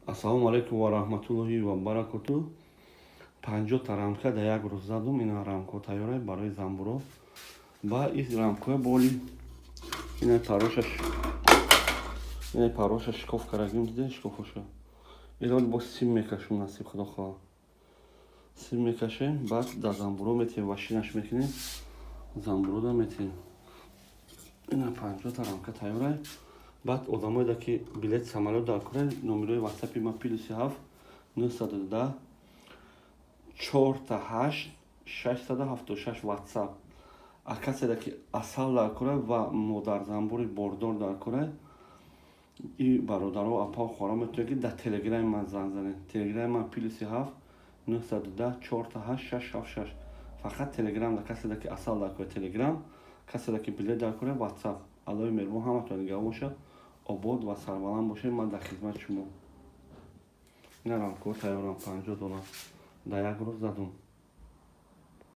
Ассалому алайкум ва раҳматуллоҳи ва баракоту. 50-та рамка дар як рӯз задум. Ина рамкаҳо тайёра барои замбуро ва ин рамкаҳо боли ина парошаш, ина пароша шикоф кардагим, диде шикофоша. Ино бо сим мекашум, насиб худо хоҳад, сим мекашем, баъд дар замбуро метиҳем, вашинаш мекунем, замбурода метиҳем. Ина 50-та рамка тайёра. Баъд одамое ки билет самолёт дар кора, номерои ватсапи ма +7 910 888 676 ватсап. А каседа ки асал дар кора ва модарзамбури бордор дар кора, и бародаро, апа, хоҳаро метавонед, ки дар телеграми ман занг занед. Телеграми ман +7 910 888 676. Фақат телеграм. Дар каседа ки асал дар кора, телеграм, каседа ки билет дар кора, ватсап. Аллоҳи меҳрубон ҳаматон нигаҳбон бошад, обод ва сарбаланд бошед. Ман дар хизмати шумо. Ина рамкаҳо тайёрам, 50 дона дар як рӯз задум.